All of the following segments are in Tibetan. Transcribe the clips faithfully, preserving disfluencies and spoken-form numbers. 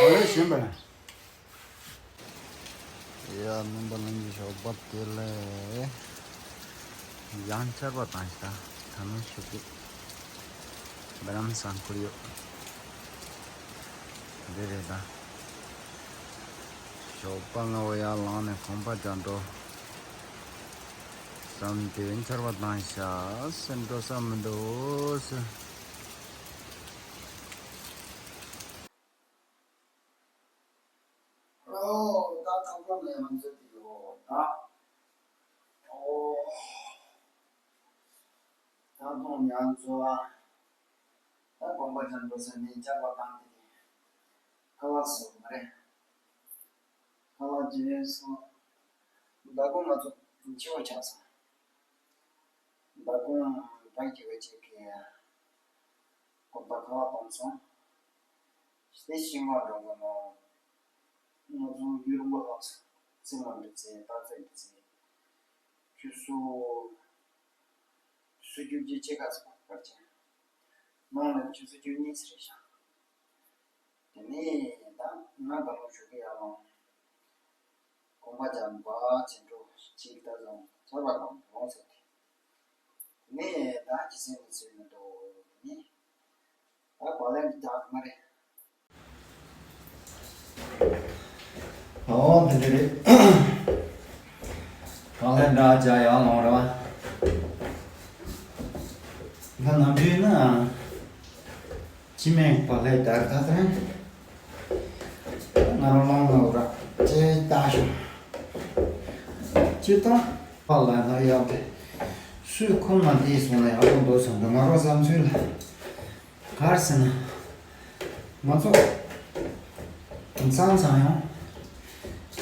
ཨེ་ཞེན་པ་ལ། ཡ་སྨན་པ་ལྷན་རྒྱས་ཞོགས་པ་བདེ་ལེགས། ཡང་ཆར་པ་བཏང་ཤག་ད་ནི་ཞུ་གི། འབེ་རམ་སང་ཁུར་ཡོད། འདི་རེད་ད། ཞོགས་པ་སྔ་བོ་ཡར་ལངས་ནས་གོམ་པ་རྒྱག་འགྲོ། བསམ་དུས་ཆར་པ་བཏང་ཤག་ཟེར་འགྲོ་ས་མི་འདུག་ཟེར། ཨོ། ད་ཐང་ཐང་ནས་ང་ཚོ་དེ་ཡོད་ད། ཨོ། ད་དུང་ང་ཚོ་ཨ། ད་དགོན་པ་ཅན་འགྲོ་ས་ནས་ཆར་པ་བཏང་དེ་ནས་ཁ་ལག་བཟོ་མ་རེད། ཁ་ལག་རྗེས་སོང་། མདང་དགོང་ང་ཚོ་འཆི་བ་ཆགས་སོང་། མདང་དགོང་བན་གྱི་བ་ཅིག་གིས་དགོན་པ་ཁ་ལག་བཏང་སོང་། དེ་ཤིང་མ་འགྲོ་གི་ནོ། ང་ཚོ་ཡུལ་རིང་པོ་ལྷག་སོང་། རྩེད་མོ་འདྲ་རྩེ་རྟ་རྩེད་འདྲ་རྩེ། ཆུ་ཚོད་སུ་རྒྱུག་རྒྱུ་ཅི་ག་ཚོད་པར་ཆེན། ནང་ལ་ཆུ་ཚོད་བཅུ་གཉིས་ཙམ་རེད་ཤག་དེ་ནས་ད་ང་ད་ལོ་ཞུ་གི་ཡར་ལངས། གོམ་པ་རྒྱག་འབའ་ཅིག་འགྲོ་ཅིག་ད་བཟང་ཆར་པ་དང་ལོངས་ཟེར་ཏེ། དེ་ནས་ད་ཅི་ཟེར་མི་ཟེར་མི་འདུག་དེ་ནས་ད་བག་ལེབ་རྒྱག་མ་རེད། ཨོ་དེ་འདྲ་རེད། གང་ལས་འདྲ་བྱ་ཡང་ལོང་ར་བ། ང་ནམ་རྒྱུན་ན་སྤྱི་མེད་པ་ལས་དར་ད་དར་ང་རང་ལོང་ལོང་ར་ཅེ་ལྟ་ཤོག་སྤྱིར་བཏང་པ་ལ་ན་ཡག་དེ་སུས་ཁོམ་ན་དེ་སོང་ན་ཡག་པོ་འདུག་བསམ་འདུག་ང་རང་བསམ་ཚུལ་ལ། ག་རེ་ཟེར་ན། ང་ཚོ་མཚམས་མཚམས་ཡང་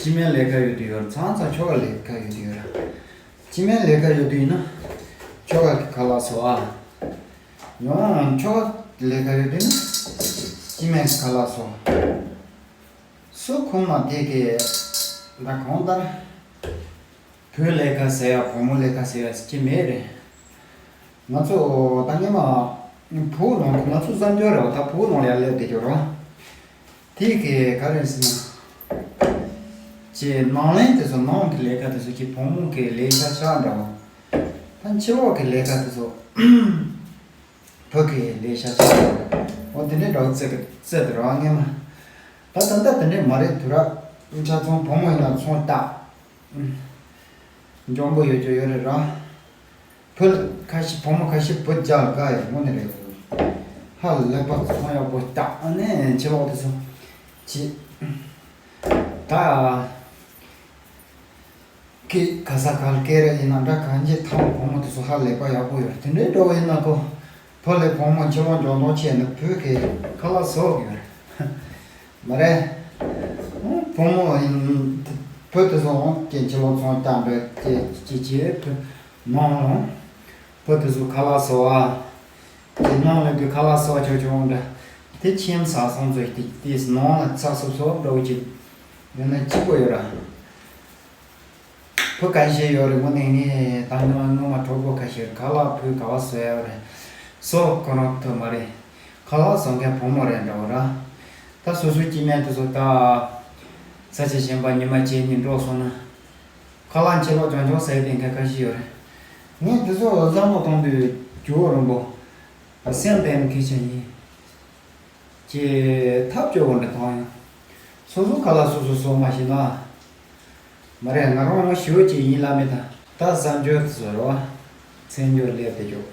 སྤྱི་མའི་ལས་ཀ་ཡོད་དུས་ཡོད་ར། མཚམས་མཚམས་ཁྱོ་ག་ལས་ཀ་ཡོད་དུས་ཡོད་ར། སྤྱི་མའི་ལས་ཀ་ཡོད་དུས་ཡིན་ན་ཁྱོ་ག་གི་ཁ་ལག་བཟོ་ཨ། ཡང་ཁྱོ་ག་ལས་ཀ་ཡོད་དུས་ན་སྤྱི་མའི་ཁ་ལག་བཟོ། སུ་ཁོམ་ན་དེ་གི་ད་གང་ལྟར། བུ་ལས་ཀ་ཟེར་ཡ་བུ་མོ་ལས་ཀ་ཟེར་ཡ་ཅི་མེད་རེད། ང་ཚོ་ད་སྔོན་མ་བུ་ནང་ང་ཚོ་བསམ་སྦྱོར་རེད་བ། ད་བུ་ནང་ལ་ཡར་སླེབས་བསྡད་ཀྱི་རེད་བ། དེ་གི་ག་རེ་ཟེར་ན། ཅེ་ནང་ལན་དེ་ཚོ་ནང་གི་ལས་ཀ་དེ་ཚོ་ཅི་བུ་མོ་གི་ལས་ཤ་ཤ་འདྲ་བ། ད་ཕྱི་ལོགས་གི་ལས་ཀ་དེ་ཚོ་བུ་གི་ལས་ཤ་ཤ་འདྲ་བ། འོ་དེ་འདྲའི་འདྲ་བ་རྩེ་གི་རྩེ་དེ་རེད་བ་སྔོན་མ། ད་ད་ལྟ་དེ་འདྲའི་མ་རེད་དུ་ར། ཆ་ཚང་བུ་མོ་ཡིན་ན་ཚོང་རྟགས། འཇོན་པོ་ཡོད་རྒྱུ་ཡོད་རེད་ར། བུ་ཁ་ཤས་བུ་མོ་ཁ་ཤས་བུ་རྒྱག་དགའ་ཡོད་དངོས་གནས་རེད། ཧ་ལས་པ་ཚོང་ཡག་པོ་རྟགས་ཨ་ནི་ཕྱི་ལོགས་དེ་ཚོ་བྱེད། ད་ཁི་ག་ས་ག་ལ་སྐད་རེད་ཡིན་ན་འདྲ་གང་ཅི་ཐང་བུ་མོ་དེ་ཚོ་ཧ་ལས་པ་ཡག་པོ་ཡོད་རེད། དེ་འདྲའི་འགྲོ་བ་ཡིན་ན་ཁོ་བུ་ལས་བུ་མོ་ཕྱི་ལོགས་འཇོན་ཐང་ཆེ་ན་བུ་གི་ཁ་ལག་བཟོ་གི་ཡོད་རེད། མ་རེད། བུ་མོ་ཡིན། བུ་དེ་ཚོ་འོང་སྐྱེ་ཕྱི་ལོགས་ཚོང་རྟགས་འདྲ་སྐྱེ་སྐྱེ་སྐྱེ་བུ་ནང་ལོང་། བུ་དེ་ཚོ་ཁ་ལག་བཟོ་བ། དེ་ནང་ལ་དེ་ཁ་ལག་བཟོ་ཆོག་ཆོག་འདྲ། དེ་ཁྱིམ་ས་སོང་ཚོ་དེ་དེ་ནང་ལ་ཚགས་སུབ་སོབ་འགྲོ་གི་ཡོད་ན་སྐྱིད་པོ་ཡོད་ར། བུ་ཁ་ཤས་ཡོད་རེད། དངོས་གནས་ངས་ད་ནི་སྔོན་མ་གྲོགས་པོ་ཁ་ཤས་ཁ་ལག་བུ་ག་བ་བཟོ་ཡ་རེད། བཟོ་ཁོ་རང་ཐུབ་མ་རེད། ཁ་ལག་བཟོ་མཁན་བུ་མོ་རེད་འདྲ་བོ་ར། ད་སོ་སོའི་སྐྱེ་དམན་དེ་ཚོ་ད་ས་ཆ་གཞན་པ་ཉི་མ་གཅིག་གཉིས་འགྲོ་སོང་ན། ཁ་ལག་ཕྱི་ལོགས་ཅང་ཅང་ཟ་ཡི་དེ་འདྲ་ཁ་ཤས་ཡོད་རེད། ངས་དེ་ཚོ་བཟང་པོ་གཏོང་དུས་རྒྱུ་བོ་རིང་པོ། སེམས་དེ་ནི་ཁེ་ཆེ་ཡིན། ཀྱི་ཐབས་སྐྱོ་བོ་འདྲ་མཐོང་ཡོང་། སོ་སོ་ཁ་ལག་སོ་སོ་བཟོ་མ་ཤེས་ན། མ་རེད། ང་རང་ཞི་བ་ཅིག་ཡིན་ལབ་མེད་ད། ད་བཟའ་འཇོག་བཟོ་རོ། ཚེ་འཇོག་ལས་དེ་འཇོག་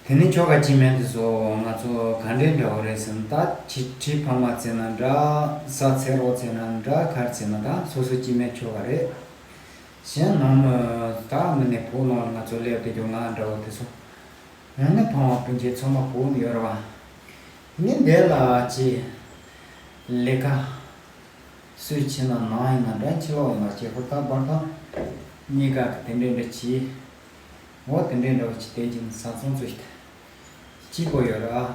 དེ་ནི་ཁྱོ་ག་སྐྱེ་དམན་དེ་ཚོ་ང་ཚོ་ག་འདྲའི་འདྲ་བོ་རེད་ཟེར་ན། ད་ཁྱི་ཁྱི་ཕ་མ་བརྩིས་ན་འདྲ། བཟའ་ཚེ་རོགས་བརྩིས་ན་འདྲ། ག་རེ་བརྩིས་ན་ད་སོ་སོ་སྐྱེ་དམན་ཁྱོ་ག་རེད། གཞན་ནང་མི་ད་མི་ནི་བུ་ནང་ང་ཚོ་སླེབས་དེ་འཇོག་ང་འདྲ་བོ་དེ་ཚོ། ཡང་ན་ཕ་མ་སྤུན་མཆེད་ཚང་མ་བུ་ཡོད་རེད་བ། ངས་འདི་ལ་ཅི། ལས་ཀ་སུས་བྱེད་ན་ནང་ཡིན་ན་འདྲ། ཕྱི་ལོགས་ཡིན་ན་ཅི། ཧུར་ཐག་འབད་ཐག་གཉིས་ཀ་གི་དེ་འདྲས་འདྲ་བྱེད། འོ་དེ་འདྲས་འདྲ་བོ་ཅི་དེ་ཅིག་ས་ཚོང་ཚོ་ཞིག་སྐྱིད་པོ་ཡོད་རེད་ཨ།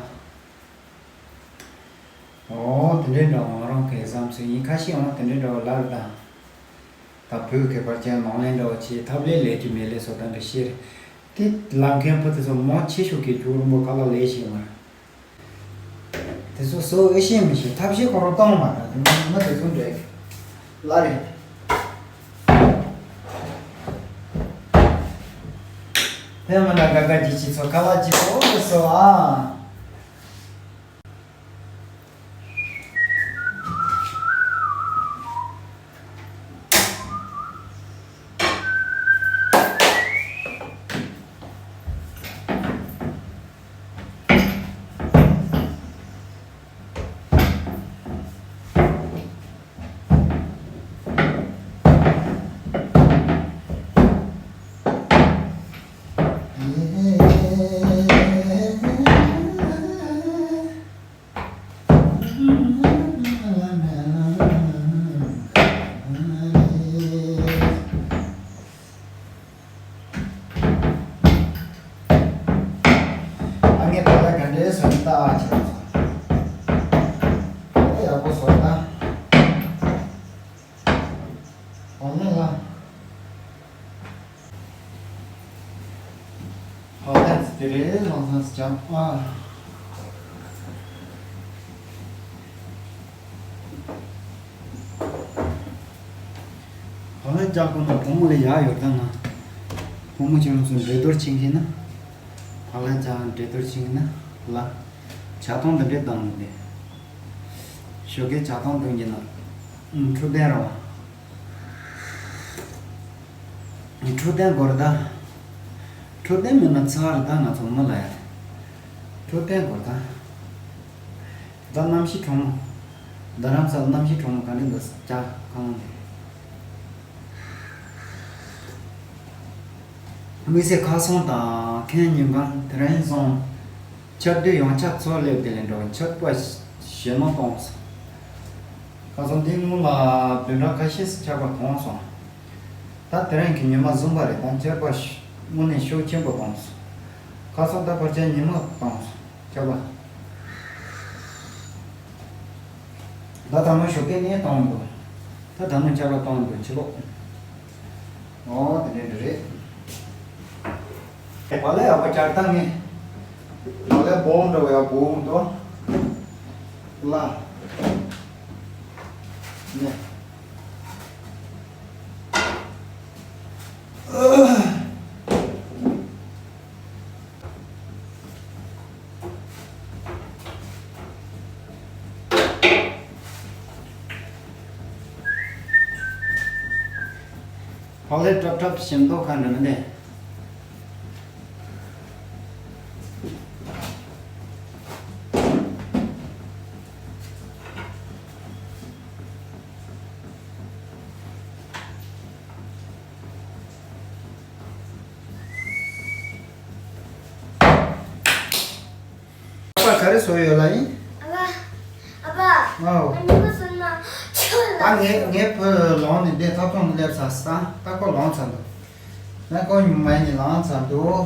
འོ་དེ་འདྲས་འདྲ་བོ་ང་རང་གི་བསམ་ཚུལ་ཡིན། ཁ་ཤས་འོ་དེ་འདྲས་འདྲ་བོ་ལབ་རེད་ད། ད་བོད་ཀྱི་བར་ཆད་ནང་ལེན་འདྲ་བོ་བྱེད། ཐབས་ལས་ལས་རྒྱུ་མེད་ལས་སོགས་ད་འདྲ་བཤད་རེད། དེ་ལབ་མཁན་བུ་དེ་ཚོ་མང་ཆེ་ཤོས་ཀྱིས་རྒྱུ་རིང་པོ་ཁ་ལག་ལས་ཤེས་མ་རེད། དེ་ཚོ་བཟོ་ཨེ་ཤེས་མི་ཤེས། ཐབས་ཤེས་ཁོ་རང་གཏོང་མ་རེད། དེ་མི་མི་དེ་ཚོ་འདྲ་ལ་རེད། དེ་མིན་ན་དགའ་དགའ་སྐྱིད་སྐྱིད་ཚོ་ཁ་ལག་གཅིག་པོ་བཟོ་ཨ། ཨ་ངས་བག་ལེབ་ག་འདྲའི་བཟོས་ནས་བཏགས་བྱས་སོང་། ཨོ་ཡག་པོ་བཟོས་ད། ཨོ་ནི་ལ། བག་ལེབ་དེ་རེད་ལང་ཚང་ཅང་ཨ། བག་ལེབ་རྒྱག་དགོས་ན་བུ་མོ་ལ་ཡག་ཡོད་ད་ང་། བུ་མོ་ཁྱེད་རང་ཚོ་འགྲན་བསྡུར་བྱེད་མཁན་ན། བག་ལེབ་རྒྱག་འགྲན་བསྡུར་བྱེད་མཁན་ན་ལ། ཇ་ཐང་འདི་འདྲས་བཏང་ནས། ཞོགས་ཀའི་ཇ་ཐང་འདོན་གྱི་ན། འཕྲོད་བསྟེན་ར་བ། འཕྲོད་བསྟེན་དགོས་རེད་ད། འཕྲོད་བསྟེན་མེད་ན་ཚར་རེད་ད། ང་ཚོ་མི་ལ་ཡ་རེད། འཕྲོད་བསྟེན་དགོས་རེད་ད། ད་གནམ་གཤིས་གྲང་མོ། རྡ་རམ་ས་ལ་གནམ་གཤིས་གྲང་མོ་ག་འདྲ་འདུག་ཇ་ཁང་དེ། དམིགས་བསལ་ཁ་སང་དང་ཁེངས་ཉིན་གང་དེ་རིང་སོང་། ཆར་དུས་ཡང་ཆ་ཚོ་སླེབས་དེ་ལས་འགྲོ་ཆར་པ་ཞེ་ནོ་གཏོང་སོང་། ཁ་སང་འདི་སྔོན་ལ་བདུན་ཕྲག་ཁ་ཤས་སུ་ཆར་པ་གཏོང་སོང་། ད་དེ་རིང་གི་ཉི་མ་གསུམ་པ་རེད་ད་ཆར་པ་དངོས་གནས་ཤུགས་ཆེན་པོ་གཏོང་སོང་། ཁ་སང་ད་བར་ཆད་ཉི་མ་གཏོང་སོང་། ཆར་པ། ད་ད་མ་ཞོགས་ཀས་ནས་བཏང་འདུག་ད་ད་མ་ཆར་པ་བཏང་འདུག་ཕྱི་ལོགས། ཨོ་དེ་འདྲ་རེད། བག་ལེབ་ཡག་པོ་སྦྱར་སྟངས་ནི། བག་ལེབ་སྦོམ་འདྲ་བོ་ཡག་པོ་འདུག་ལ། ནས། བག་ལེབ་ཀྲབ་ཀྲབ་ཞིམ་མདོག་ཁ་འདྲ་མི་འདུག་ཨ་ཕ་ག་རེ་བཟོ་ཡོད་ལ་ཡིན། ཨ་ཕ། ཨ་ཕ། ཨའོ། ང་ཉི་མ་བཟོ་ན་ཆོག་ལ། ཨ་ངས་ངས་བུ་ལོང་ནས་འདི་ཐབ་ཚང་དུ་སླེབས་ཚར་ས་ད་ཁོ་ལོང་ཚར་འདུག་ང་ཁོ་ཉི་མ་ཡིན་ནས་ལངས་ཚར་འདུག་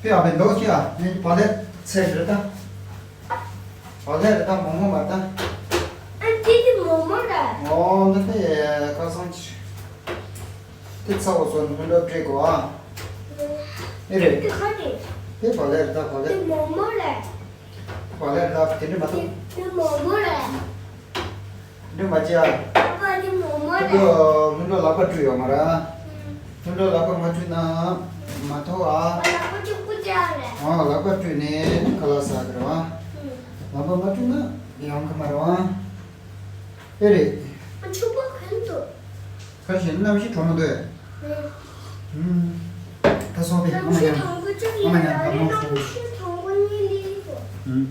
ཕི་ཨ་ཕའི་འདུག་ཅི་ཨ་ངས་བག་ལེབ་ཚད་རེད་ད། བག་ལེབ་རེད་ད་མོག་མོག་མ་རེད་ད། ཨ་འདི་དེ་མོག་མོག་རེད། ཨོ་འདི་དེ་ཁ་སང་ཅི། དེ་ཚ་བོ་སོ་ནི་ལོ་བྲེ་གོ་ཨ། ཨེ་རེད། དེ་ག་རེད། དེ་བག་ལེབ་རེད་ད་བག་ལེབ། དེ་མོག་མོག་རེད། བག་ལེབ་རེད་ད་དེ་འདྲ་མ་གཏོགས། དེ་མོག་མོག་རེད། འདི་མ་བྱས་ཨ། ཨ་ཕ་དེ་མོག་མོག་རེད། ལྷུན་གྲུབ་ལྷུན་གྲུབ་ལག་པ་བཀྲུས་ཡོད་མ་རེད། ལྷུན་གྲུབ་ལག་པ་མ་བཀྲུས་ན་མ་ཐོག་ཨ། ཨ་ལག་པ་ཅིག་པུ་ཅག་རེད། ཨ་ལག་པ་བཀྲུས་ནས་ཁ་ལག་ཟ་གི་རེད་བ། ལག་པ་མ་བཀྲུས་ན་ཡོང་གི་མ་རེད་བ། ཨེ་རེད། ཨ་ཕྱུ་པ་གོན་འདུག་ཁ་ཤས་གནམ་གཤིས་གྲང་མོ་འདུག་ཨུམ། ད་སོང་སྟེ་ཨ་མ་ཡང་ཨ་མ་ཡང་ད་མོ་སོང་། ཨུམ།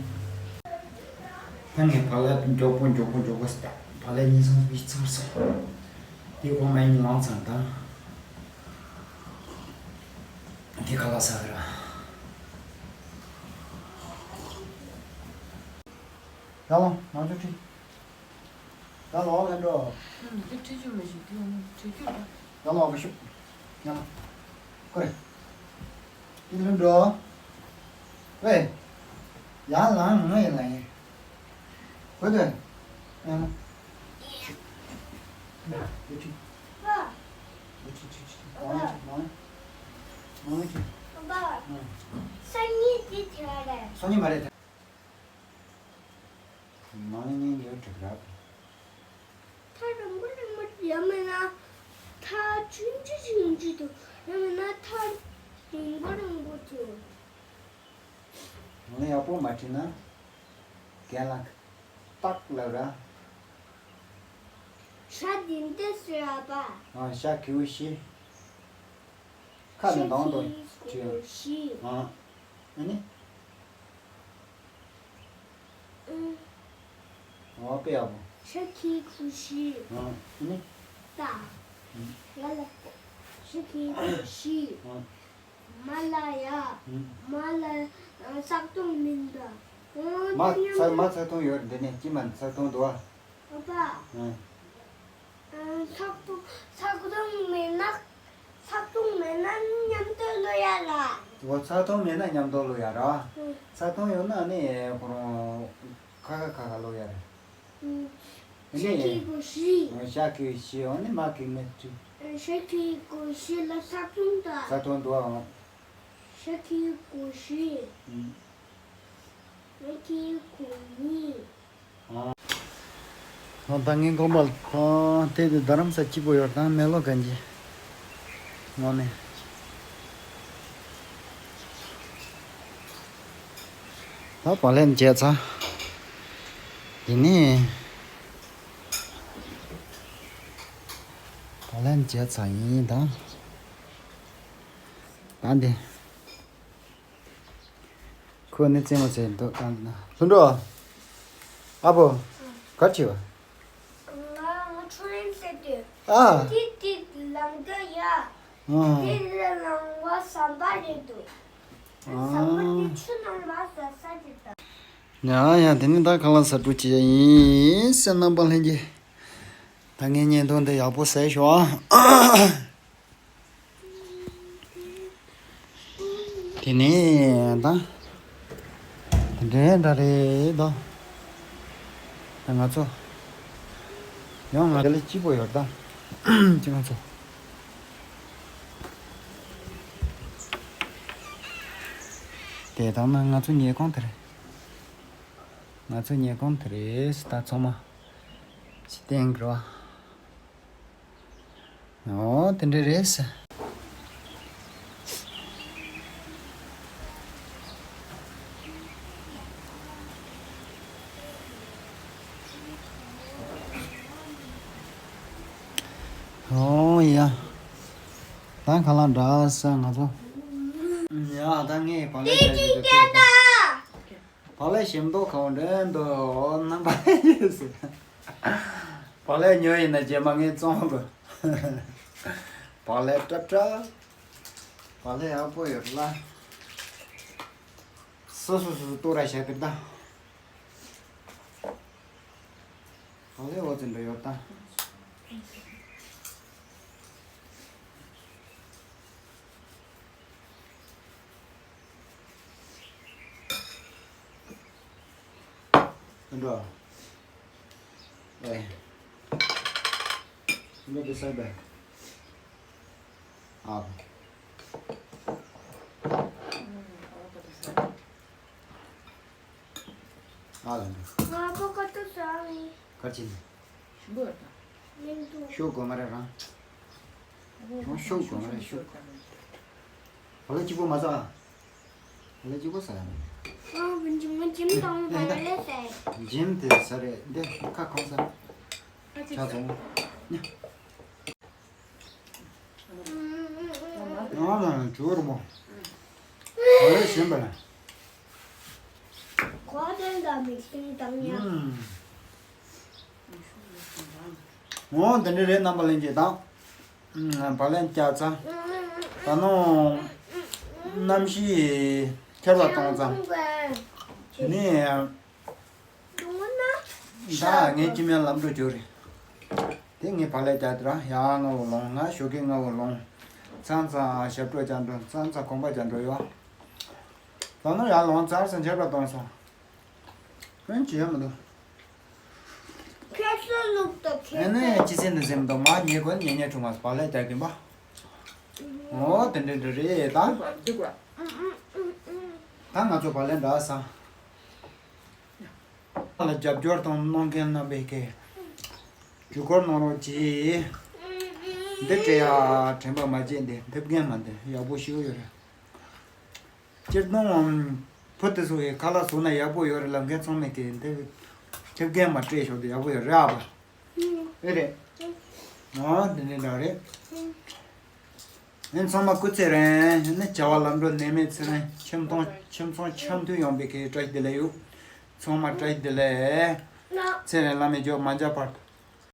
ད་ངས་བག་ལེབ་མགྱོགས་པོ་མགྱོགས་པོ་མགྱོགས་པོ་ཟ། བག་ལེབ་གཉིས་ཚང་བི་ཚང་སོང་། དེ་གོང་མ་ཡིན་ལང་ཚང་དང་། དེ་ཁ་ལག་ཟ་གི་ར། ཡར་ལོངས་ང་ཚོ་ཁྲིད། ཡར་ལོངས་ལེན་འགྲོ། ཨུམ། འདི་ཁྲིད་རྒྱུ་མི་ཤེས་དུས་ཁྲིད་རྒྱུ་ར། ཡར་ལོངས་ཨ་ཕ་ཤུག་ཡར་ལོངས། ཀོ་རེ། འདི་ལོན་འགྲོ། ཝེ། ཡར་ལངས་ང་ཡར་ལངས་ཡིན། ཝེ་ཏེ། ཡར་ལོངས། ཝེ་ཁྲིད། ཝེ་ཁྲིད་ཁྲིད་ཁྲིད། ལོངས་ཁྲིད་ལོངས། ལོངས་ཁྲིད། ཨུམ། སང་ཉིན་འདི་དེ་ར་རེད། སང་ཉིན་མ་རེད། མང་ཉན་ཡོད་འགྲིག་ར། ཐག་རིང་པོ་རིང་པོ། ཡང་མིན་ན་ཐག་ཆུང་ཆུང་ཆུང་ཆུང་དུ། ཡང་མིན་ན་ཐག་རིང་པོ་རིང་པོ་དུ། ང་ཡག་པོ་མ་བྲིས་ན་རྒན་ལགས་ཏག་ལབ་ར། ཤ་འདི་འདི་ཟེར་བ། ཨ། ཤ་གི་གུ་ཤི། ཁ་ནས་མདང་དུ་བྲིས། ཤི། ཨ། ཨ་ནི། འོ་དཔེ་ཡག་པོ། ཤ་གི་གུ་ཤི། ཨ་ནི། ད། ལ་ལ། ཤ་གི་གུ་ཤི། ཨ། མ་ལ་ཡ། ཨ། མ་ལ་ཡ་ཚགས་དུང་མིན་ད། འོ་མ་དེ་ཚགས་མ་ཚགས་དུང་ཡོད་འདི་ནས་ཅི་མ་ཚགས་དུང་འདུག་ཨ། ཨ་ཕ། ཨ། ཚགས་དུང་ཚགས་དུང་མེད་ན། ཚགས་དུང་མེད་ན་མཉམ་དུ་ལོ་ཡ་ལ། འོ་ཚགས་དུང་མེད་ན་མཉམ་དུ་ལོ་ཡ་ར། ཨ། ཚགས་དུང་ཡོད་ན་ནི་ཁོ་རང་ཁ་ཁ་ཁ་ཁ་ལོ་ཡ་ར། ཨ། ཤ་གི་གུ་ཤི། ཨ། ཤ་གི་གུ་ཤི། འོ་ནི་མ་གི་མེད་ཅི། ཤ་གི་གུ་ཤི་ལ་ཚགས་དུང་ད། ཚགས་དུང་འདུག་ཨ། ཤ་གི་གུ་ཤི། ཨ། ཤ་གི་གུ་ཉི། ཨ། ད་ངས་དགོན་པ་ལ་དེ་དུས་རྡ་རམ་ས་སྐྱིད་པོ་ཡོད་དང་མེ་ལོ་གན་གྱི་ངོ་ནས། ད་བག་ལེབ་བྱས་ཚར། དེ་ནས་བག་ལེབ་བྱས་ཚར་ཡིན་ད། ད་འདི། ཁོ་ནི་རྩེད་མོ་རྩེ་འདུག་ད་ལྷུན་གྲུབ། ཨ་ཕོ། གར་ཆེ་བ། ང་ང་ཁྲོ་ཡན་ཟེར་དུས། ཨ། ཏིག་ཏིག་ལང་གི་ཡ། ཨ། ཏིག་ལ་ལང་བ་ཟམ་པ་རེད་འདུག་ཨ། ཟམ་པ་དེ་ཆུ་ནང་ལ་ཟ་ས་རེད་ད། ཡ་ཡ། དེ་ནི་ད་ཁ་ལག་ཟ་འགྲོ་བྱེད་ཡིན་སེ་རྣམ་པ་ལྷན་རྒྱས། ད་ངའི་བརྙན་ཐུང་འདི་ཡག་པོ་གཟིགས་ཤོག་ཨ། དེ་ནས་ད། དེ་འདྲའི་འདྲ་རེད་ད། ད་ང་ཚོ། ཡང་ང་དེ་ལ་སྐྱིད་པོ་ཡོད་ད། ཅི་ང་ཚོ། དེ་དང་ན་ང་ཚོ་ཉལ་ཁང་དེ་རེད། ང་ཚོ་ཉལ་ཁང་དེ་རེད། ད་ཚང་མ་ཅི་བསྟན་དགོས་ར། ཨོ་དེ་འདྲ་རེད་ཟེར། ཨོ་ཡ། ད་ཁ་ལག་འདྲ་ཟ་ང་ཚོ། ཡ་ད་ངས་བག་ལེབ་བྱ་རྒྱུ་དེ། བག་ལེབ་ཞིམ་མདོག་ཁ་བོ་འདྲ་འདུག་རྣམ་པ་ཡོད་ཟེར། བག་ལེབ་ཉོ་ཡིན་ན་རྗེས་མ་ངས་བཙོང་དགོས། བག་ལེབ་སྲབ་སྲབ། བག་ལེབ་ཡག་པོ་ཡོད་ལ། སོ་སོ་སོ་སོ་གཏོར་ར་བྱ་གི་ད། བག་ལེབ་འོ་ཙི་འདྲ་ཡོད་ད། འགྲོ། ཨེ། འགྲོ་དེ་སར་བས། ཨ། ཨ་ལ་འགྲོ། ང་པོ་ཀ་ཏོ་ཟ་ནི། གར་ཕྱིན། ཞིམ་པོ་ཡོད་ད། མིན་འདུག་ཤོག་གོ་མ་རེད་རང་། ཨ་ཤོག་གོ་མ་རེད་ཤོག་བ་ལ་གཅིག་པོ་མ་ཟ། བ་ལ་གཅིག་པོ་ཟ་ཡ་མེད། ཨ་བུ་འཇིམ་མ་འཇིམ་དང་བ་ལ་ཟ། འཇིམ་དེ་ཟ་རེད་འདི་ཁ་ཁོང་ཟ། ཆ་ཚང་། ཨ་མ་ཇོ་རུ་མོ། བ་ལ་ཞིམ་པ་ལ། གོ་དོན་དང་མིག་སྲིན་དང་ཡང་། ཨུམ། འོ་འདི་འདྲ་རེད་རྣམ་པ་ལྷན་རྒྱས་དང་། ཨུམ། བག་ལེབ་བརྒྱབ་ཚར། ད་ནང་གནམ་གཤིས་ཁྱབ་པ་གཏོང་ཚར། དེ་ནས་ད་ངའི་སྐྱེ་དམན་ལམ་འགྲོ་རྒྱུ་རེད། དེ་ངའི་བག་ལེབ་བརྒྱབ་དེ་རང་ཡར་སྔ་བོ་ལོང་ང་ཞོགས་ཀས་སྔ་བོ་ལོང་། མཚམས་མཚམས་ཞབས་བྲོ་རྒྱག་འགྲོ་མཚམས་མཚམས་གོམ་པ་རྒྱག་འགྲོ་ཡོད། ད་ནང་ཡར་ལོང་ཚར་སོང་འཇབ་ར་གཏོང་སོང་། ཁྱོད་ཅི་ཡང་མི་འདུག་ཁྱོད་ཚོ་ལུག་དང་ཨ་ཁྱོད་ནི་ཚོ་སྤྱི་སེམས་འདི་སེམས་དང་མ་ཉེ་གོ་ཉེ་ཉེ་ཁྲུ་མ་བག་ལེབ་རྒྱག་གིན་པ། འོ་དེ་འདྲ་འདྲ་རེད་ད། འདུག་ག་ད་ང་ཚོ་བག་ལེབ་འདྲ་ས། ལ་རྒྱབ་སྐྱོར་དང་གནང་མཁན་རྣམ་པས་ཀྱི་ཇུས་འགོད་གནང་རོགས་གྱིས། འདི་སྤྲད་ཡ་དྲན་པ་མ་བརྗེད། འདི་འཐེབ་མཁན་མ་འདི་ཡག་པོ་ཞིག་ཡོད་རེད། སྤྱིར་བཏང་བུ་དེ་ཚོ་གི་ཁ་ལག་བཟོ་ན་ཡག་པོ་ཡོད་རེད་ལབ་མཁན་ཚང་མས་ཀྱི་འདི་འཐེབ་མཁན་མ་སྤྲད་ཞོར་དུ་ཡག་པོ་ཡོད་རེད་ཨ་པ། ཨེ་རེད། ཨ་འདི་ནས་འདྲ་རེད། ཨེ་ཚང་མ་སྐུ་ཚེ་རིང་། ཨེ་ནི་བྱ་བ་ལམ་འགྲོ་ནད་མེད་ཚེ་རིང་། ཁྱིམ་ཚང་ཁྱིམ་ཚང་འཆམ་མཐུན་ཡོང་བའི་གི་བཀྲ་ཤིས་བདེ་ལེགས་ཡོད། ཚང་མ་བཀྲ་ཤིས་བདེ་ལེགས། ཚེ་རིང་བླ་མའི་མགྱོགས་མ་འཇགས་བར་དུ།